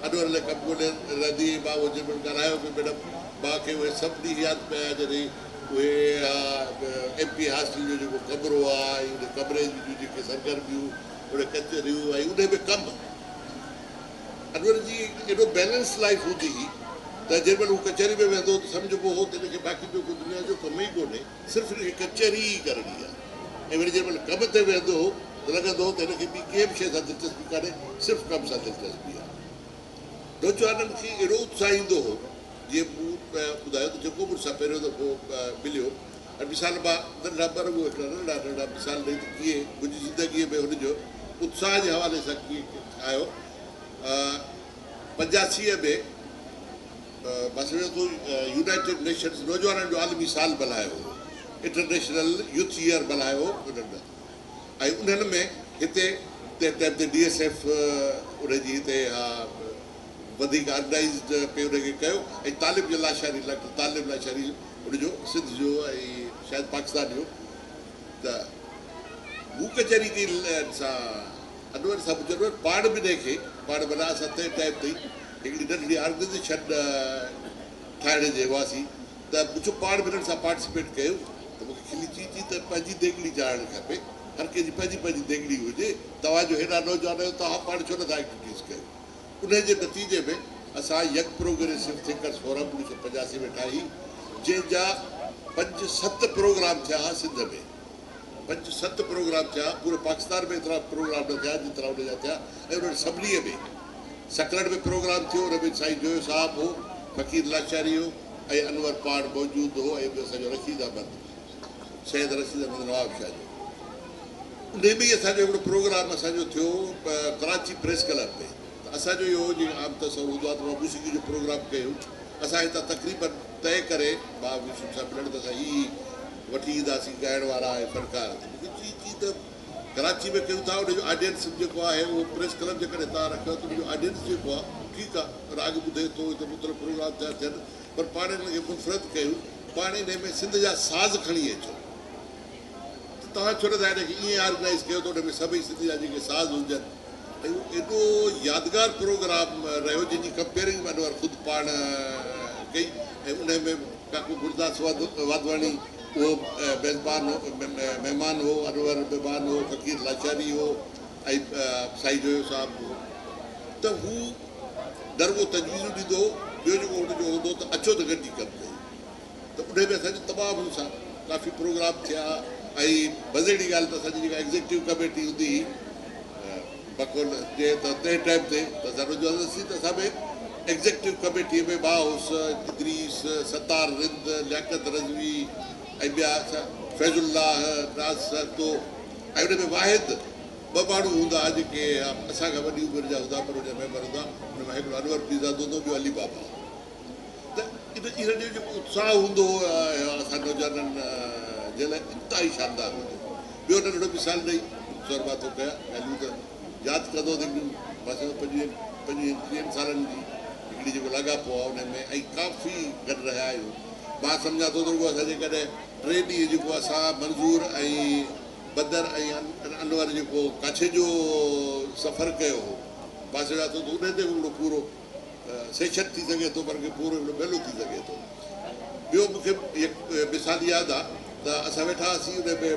انور لاء ڪم ڳولي رهندي هئي. مان اهو جنهن مهل ڳالهايو پئي ميڊم مان کي اهي سڀ ڏينهن ياد پيا جڏهن اهي ايم پي هاسٽل جو جيڪو ڪمرو آهي ۽ ان ڪمري جون جيڪي سرگرميون اهي ڪچهريون ۽ انهي ۾ ڪم انور جي ايڏو بيلنس لائيف هوندي هئي ته جنهن مهل هو ڪچهري ۾ ويهندو هو ته سمجهبو هو ته هن کي باقي ٻيو ڪو دنيا جو ڪم ئي ڪونهي. صرف هن کي ڪچهري ئي ڪرڻي آهي ۽ وري جنهن مهل ڪم تي ويهندو هو ته لڳندو هو ته هن کي ٻي ڪنهن به شيء سان دلچسپي ڪانهي، صرف ڪم سان دلچسپي آهي. نوجوانن کي اهڙو اتساهيندو هو، جيئن مون ٻڌايو ته جيڪو مون سان پهريون دفعو مليو ۽ مثال مان ننڍڙا ٻه رڳو هڪڙا ننڍڙا ننڍڙا مثال ڏئي ته ڪيئن منهنجي زندگيء ۾ هن جو اتساهه جي حوالي سان ڪيئن آيو. پنجاسيء ۾. مان سمجهان ٿو يونائيٽيڊ نيشنز نوجوانن جو عالمي سال ملهايو هو، انٽرنيشنل يوٿ ييئر ملهايو هو انهن ۽ انهن ۾ هتي تنهن ٽائيم تي ڊي ايس ايف ان جي هتي ها وڌيڪ آرگنائيزڊ پئي ان کي ڪيو ۽ طالب جي لاشاري ڊاڪٽر طالب لاشاري ان جو سنڌ جو ۽ شايد پاڪستان جو ته مون ڪچهري ڪئي سان انور صاحب چيو پاڻ به انهي کي پاڻ معنيٰ اسان تنهن ٽائيم تائين هڪڙي ننڍڙي آرگنائيزيشن ٺاهڻ جي هئاسين ته مون چيو پاڻ به انهن سان پارٽيسپيٽ ڪيو ته مون کي کلي چي چي ته پنهنجي ديڳڙي چاڙهڻ کپي هر ڪنهن جي پنهنجي پنهنجي ديڳڙي هجي توهان جو هيڏا نوجوان آهيو توهان پاڻ ڇو نٿا ايڪٽيوٽيز ڪيو انهي جي نتيجي ۾ اسان ينگ پروگريسو ٿنڪرس فورم 1985 ۾ ٺاهي جنهن جا پنج ست پروگرام ٿيا ها سنڌ ۾ پنج ست پروگرام ٿيا، پوري پاڪستان ۾ ايترا پروگرام نه ٿيا جيترا ان جا ٿيا ۽ انهن سڀني ۾ سڪرنڊ ۾ پروگرام ٿيو ان ۾ سائين جويو صاحب هو، فقير لاشاري هو ۽ انور پاڻ موجود هو ۽ ٻيو اسان جو رشيد احمد سيد رشيد احمد نواب شاهه جو. انهي ۾ ئي اسان جو هڪڙو پروگرام اسان جو ٿيو ڪراچي پريس ڪلب ۾ ته اسان جو اهو جيئن عام تصور هوندو آهي ته مان موسيقي جو پروگرام ڪيو. اسان هتان تقريبن طئي ڪري مان يوسف سان ملڻ ته اسان هي هي وٺي اينداسين ڳائڻ وارا ۽ فنڪار ته مون کي چي چي ته ڪراچي ۾ ڪيون ٿا ان جو آڊينس به جيڪو آهي اهو پريس ڪلب جيڪڏهن توهان رکيو آهي ته ان جو آڊينس جيڪو آهي ٺيڪ آهي راڳ ٻڌي ٿو هتي مختلف پروگرام ٿيا ٿين پر پاڻ انهن کي منفرد ڪيون پاڻ انهي ۾ سنڌ جا ساز کڻي اچو ته توهان ڇو نٿا ان کي ائين آرگنائيز ڪيو ته ان ۾ سڀئي سنڌ جا جيڪي ساز هجن ۽ اهو ايڏو يادگار پروگرام رهيو جنهن جي ڪمپيئرنگ به انور خود پاڻ ڪئي ۽ انهي ۾ ڪاڪو گرداس واڌواڻي اهو ميزبان هو مهمان هو انور مهمان هو فقير لاشاري هو ۽ سائين جويو صاحب هو ته هو نه رڳو تجويزون ڏيندو هو ٻيو جيڪو هن جو هوندو هو ته اچو ته گڏجي ڪم ڪيون ته انهي ۾ اسان جو تمام هن سان ڪافي پروگرام ٿيا ۽ مزي جهڙي ڳالهه ته اسان جي جيڪا ايگزيڪٽو ڪميٽي هوندي هئي بقول جي ته تنهن ٽائيم تي ته اسان رجوع هونداسين ته اسان ۾ ايگزيڪٽو ڪميٽي ۾ مان هوس ادريس ستار رند لياقت رضوي ۽ ٻيا فيض الله ناز سهتو ۽ ان ۾ واحد ٻه ماڻهو هوندا ها جيڪي اسان کان وڏي عمر جا هوندا پر ان جا ميمبر هوندا ان مان هڪڙو انور پيرزادو هوندو ٻيو علي بابا ته ان انهن جو جيڪو اتساهه هوندو هو اسان نوجوانن جي لاء انتهائي شاندار هوندو هو. ٻيو ننڍڙو مثال ڏئي سر مان ٿو ڪيان ڳالهيون ته ياد ڪندو ته هڪڙيون مان سمجهان پنجويهن پنجويهن ٽيهن سالن جي هڪڙي جيڪو لاڳاپو آهي ان ۾ ۽ ڪافي گڏ رهيا آهيون. مان سمجهان ٿو ته رڳو اسان جيڪڏهن ٽي ڏينهن جيڪو اسان منظور ۽ بدر ۽ انور جيڪو ڪاڇي جو سفر ڪيو هو مان سمجهان ٿو ته ان تي به هڪڙو پورو سيشن ٿي سگهي ٿو بلڪه پورو هڪڙو ميلو ٿي سگهي ٿو. ٻيو مون کي مثال ياد آ ته اسان ويٺا هئاسين ان ۾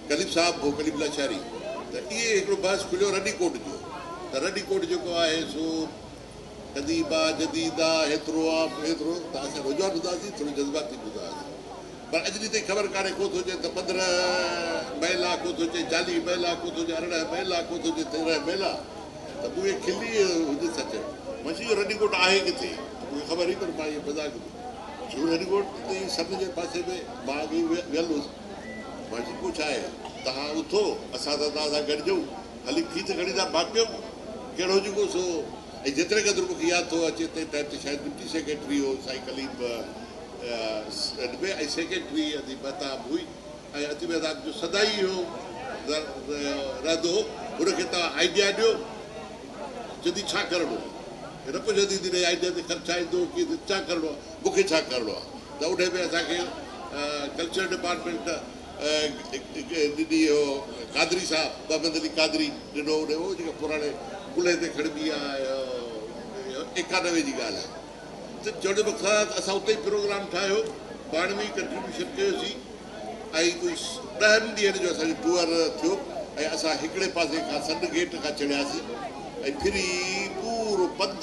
ڪليم صاحب هو ڪليم لاشاري ته اهي هڪڙو بحث کليو رني ڪوٽ جو ته رني ڪوٽ جيڪو آهي سو قديم آ جديد آ هيترو آ هيترو ته اسان نوجوان هوندا هئاسين ٿورو جذباتي به هوندا هئاسين پر اڄ ڏينهن تائين خبر ڪانهي ڪو ٿو چئي ته 15 ميل آ ڪو ٿو چئي 40 ميل آ ڪو ٿو چئي 18 ميل آ ڪو ٿو چئي 13 ميل آ ته مون کي کلي هن سان چيو، منشي اهو رني ڪوٽ آهي ڪٿي؟ ته مون کي خبر هئي پر مان ائين مذاق ۾. چيو رني ڪوٽ ته هي سن جي پاسي ۾ مان اڳ ئي ويل هوس. منشي پوء ڇا آهي؟ توهان اٿو، اسان ته توهان سان گڏجون. هلي کيت کڻي ٿا ماپيم. ڪهڙو جيڪو سو ۽ جيتري قدر مون کي ياد ٿو اچي تنهن ٽائيم تي شايد ڊپٽي سيڪريٽري هو سائين ڪليم ۾ ۽ سيڪريٽري ادي مهتاب هئي. ۽ ادي مهتاب جو سدائين اهو رهندو هو، هن کي توهان آئيڊيا ڏيو، چوندي ڇا ڪرڻو آهي؟ نه پڇندي هوندي هن آئيڊيا تي خرچ ايندو ڪي ڇا ڪرڻو آهي، مون کي ڇا ڪرڻو آهي؟ ته انهي ۾ اسان کي ڪلچر ڊپارٽمينٽ ڏني اهو قادري صاحب، محمد علي قادري ڏنو انهي اهو جيڪا پراڻي ڪلهي تي کڻبي آهي 91 جي ڳالهه آهي. ته چوڻ جو مقصد آهي ته اسان اتي ئي پروگرام ٺاهيو، پاڻ ۾ ئي ڪنٽريبيوشن ڪيوسين ۽ ڪوئي ڏهن ڏينهن جو اسان جو ٽوئر ٿيو ۽ اسان هڪڙي پاسي کان سن گيٽ کان چڙهياسين ۽ ڦري پورو پنڌ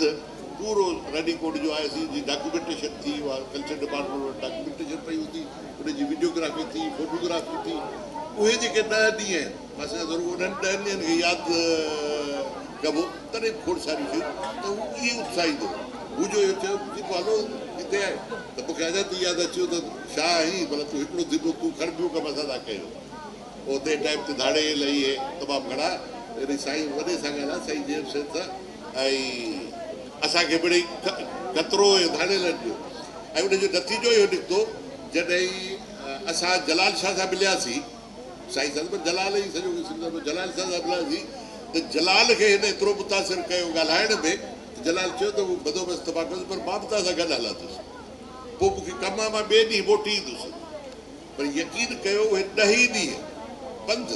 پورو رني ڪوٽ جو آياسين جي ڊاڪيومينٽيشن ٿي اها ڪلچر ڊپارٽمينٽ وٽ ڊاڪيومينٽيشن پئي هوندي ان جي وڊيوگرافي ٿي فوٽوگرافي ٿي اهي جيڪي 10 ڏينهن آهن مان سمجهان ٿو رڳو انهن 10 ڏينهن کي ياد ڪبو تڏهن به کوڙ ساريون شيون ته هو ائين اتساهيندو هو. هو جو اهو چيو ته جيڪو هلو هتي آهي ته مون کي اڃا تائين ياد اچيو ته شاهه آهين ڀلا تون هڪڙو ذمو تون کڻ ٻيو ڪم اسان ٿا ڪيون. پوء تنهن ٽائيم تي ڌاڙيل ۽ اهي تمام گهڻا يعني سائين وڏي سان ڳالهاء سائين جي ايم سيد سان ۽ اسان کي مڙئي خطرو هيو ڌاڙيلن جو ۽ ان جو نتيجو اهو نڪتو جڏهن اسان جلال شاهه سان ملياسين سائين سان پر جلال ئي سڄو سلسلو جلال شاهه سان ملياسين ته جلال کي هن ايترو متاثر ڪيو ڳالهائڻ ۾ ته جلال چيو ته هو بندوبست مان ڪندس پر مان به توهان سان گڏ هلندس پوء مون کي ڪم آ مان ٻئي ڏينهن موٽي ايندس پر يقين ڪيو اهي 10 ئي ڏينهن پنڌ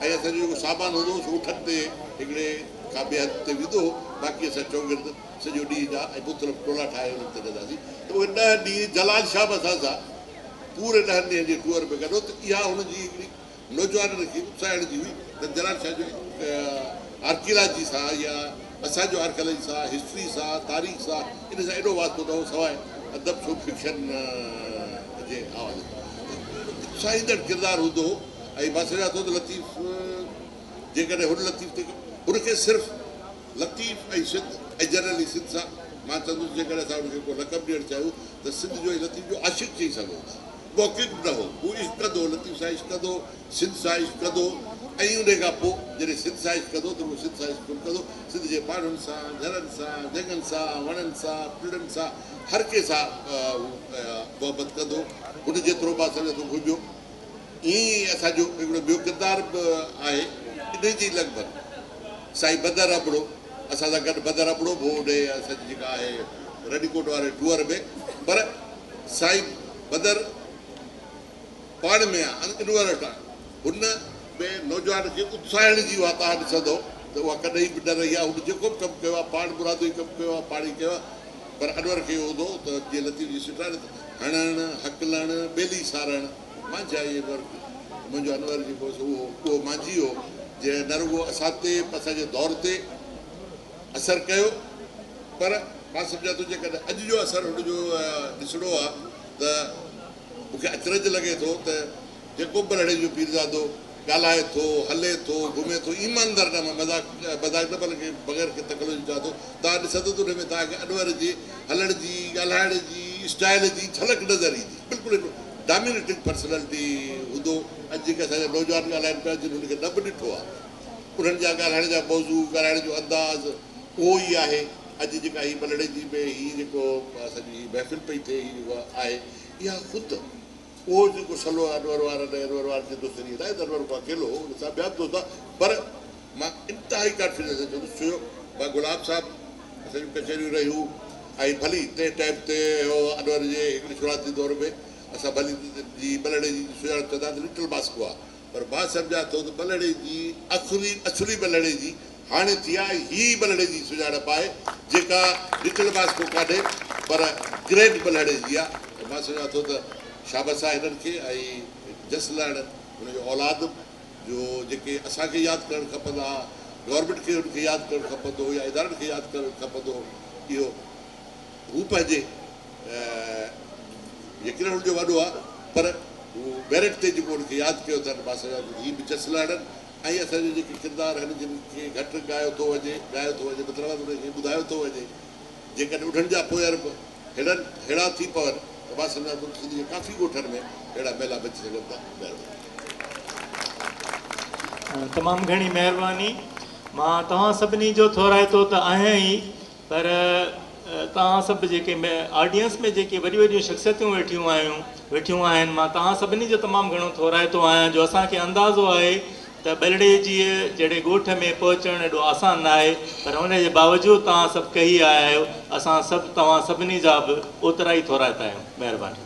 ۽ اسان جو جيڪو سامان هوندو هو سو اٺن تي هڪڙي کان ٻئي هنڌ تي ويندو هو باقي اسان چوگرد سڄو ڏينهن جا ۽ مختلف ٽولا ٺاهي انهن تي ڪنداسين ته اهي 10 ڏينهن جلال شاهه به اسان سان پوري 10 ڏينهن جي ٽوئر ۾ گڏ هو ته اها هن جي هڪڙي نوجوانن کي اتساهڻ جي هئي ته جلال شاهه جو آرڪيالاجي سان يا اسان جو آرڪيالاجي سان هسٽري سان تاريخ سان ان سان ايڏو واسطو نه هو سواء ادب سو فڪشن جي حوالي سان اتساهيندڙ ڪردار هوندو هو ۽ مان سمجهان ٿو ته لطيف جيڪڏهن هن لطيف تي هن کي صرف لطيف ۽ سنڌ ۽ جنرلي سنڌ سان مان چوندس جيڪڏهن اسان هن کي ڪو لقب ڏيڻ چاهيون ته سنڌ جو ۽ لطيف جو عاشق چئي سگهون ٿا. محقق به نه هو. هو عشق ڪندو هو، لطيف سان عشق ڪندو هو، سنڌ سان عشق ڪندو هو ۽ انهي کان پوء جڏهن سنڌ سان عشق ڪندو هو ته رڳو سنڌ سان عشق ڪونه ڪندو هو، سنڌ جي ماڻهن سان، گهرن سان، جهنگن سان، وڻن سان، پڙن سان هر ڪنهن سان هو محبت ڪندو هو. هن جيترو مان سمجهان ٿو گهميو. ائين ئي اسان جو هڪڙو ٻيو ڪردار به آهي انهي جي لڳ ڀڳ سائين بدر ابڙو اسان سان گڏ بدر ابڙو به هو انهي اسان جي جيڪا آهي رني ڪوٽ واري ٽوئر ۾ پر سائين بدر پاڻ ۾ انورٽ آهي هن ۾ نوجوان کي اتساهڻ جي اها توهان ڏسندو ته اها ڪڏهن به نه رهي آهي هن جيڪو به ڪم ڪيو آهي پاڻ مرادو ئي ڪم ڪيو آهي پاڻ ئي ڪيو آهي پر انور کي اهو هوندو هو ته جيئن لطيف جي سٽ آهي نه ته هڻڻ، هڪلڻ، ٻيلي سارڻ، مانجهيا اهي ورق. منهنجو انور جيڪو هو سو اهو اهو مانجهي هو، جنهن نه رڳو اسان تي پر اسان جي دور تي اثر ڪيو، پر مان سمجهان ٿو جيڪڏهن اڄ جو اثر هن جو ڏسڻو آهي ته مون کي اچرج لڳي ٿو ته جيڪو به ٻلهڙي جو پيرزادو ڳالهائي ٿو، هلي ٿو، گهمي ٿو، ايماندار نه مان مذاق مذاق نه بلڪه بغير ڪنهن تڪلف جي چوان ٿو، توهان ڏسندو ته ان ۾ توهان کي انور جي هلڻ جي، ڳالهائڻ جي اسٽائيل جي جهلڪ نظر ايندي. بلڪل هڪ ڊامينيٽنگ پرسنالٽي هوندو. اڄ جيڪي اسان جا نوجوان ڳالهائن پيا جن هن کي نه به ڏٺو آهي، انهن جا ڳالهائڻ جا موضوع، ڳالهائڻ جو انداز اهو ئي آهي. اڄ جيڪا هي ٻلهڙيجي ۾ هي جيڪو اسان جي هي محفل پئي ٿئي هي جيڪو آهي اها خود اهو جيڪو سلو انور وارن ۽ انور وارن جي دوستن ائين ناهي ته انور ڪو اڪيلو هو، ان سان ٻيا به دوست هئا پر مان انتهائي ڪانفيڊنس سان چوندس ڇو جو مان گلاب صاحب اسان جون ڪچهريون رهيون ۽ ڀلي تنهن ٽائيم تي اهو انور جي هڪڙي شروعاتي دور ۾ اسان ڀلي جي ٻلهڙي جي سڃاڻپ چوندا ته لٽل ماسڪو آهي پر مان سمجهان ٿو ته ٻلهڙي جي اصلي اصلي ٻلهڙي جي هاڻي ٿي آهي ۽ هي ئي ٻلهڙي جي سڃاڻپ آهي جيڪا لٽل ماسڪو ڪانهي پر گريٽ ٻلهڙي جي آهي ۽ مان سمجهان ٿو ته شابس آهي هنن کي ۽ جس لهڻ هن جو اولاد جو جيڪي اسان کي ياد ڪرڻ کپندا ها گورنمينٽ کي هن کي ياد ڪرڻ کپندو هو يا ادارن کي ياد ڪرڻ کپندو هو اهو هو پنهنجي يقينن هن جو وڏو آهي پر هو ميرٽ تي جيڪو هن کي ياد ڪيو اٿن مان سمجهان ٿو ته هي به جس لهڻن ۽ اسان جا جيڪي ڪردار آهن جن کي گهٽ ڳايو ٿو وڃي ڳايو ٿو وڃي مطلب آهي ته انهن کي ٻڌايو ٿو وڃي جيڪڏهن انهن جا پوئر به ههڙن ههڙا ٿي پون ته مان سمجهان ٿو ته سنڌ جي ڪافي ڳوٺن ۾ اهڙا ميلا بچي سگهن ٿا. مهرباني. تمام گهڻي مهرباني. مان توهان سڀني جو ٿورائتو ته آهيان ئي پر توهان سڀ جيڪي آڊينس ۾ جيڪي وڏيون وڏيون شخصيتون ويٺيون آهيون ويٺيون آهن مان توهان سڀني جو تمام گهڻو ٿورائتو آهيان جو اسان کي اندازو آهي ته ٻلهڙيجيء جهڙي ڳوٺ ۾ پهچڻ ايڏو آسان ناهي پر ان جي باوجود توهان سڀ ڪهي آيا آهيو اسان سڀ توهان سڀني جا به اوترا ئي ٿورائتا آهيون مهرباني.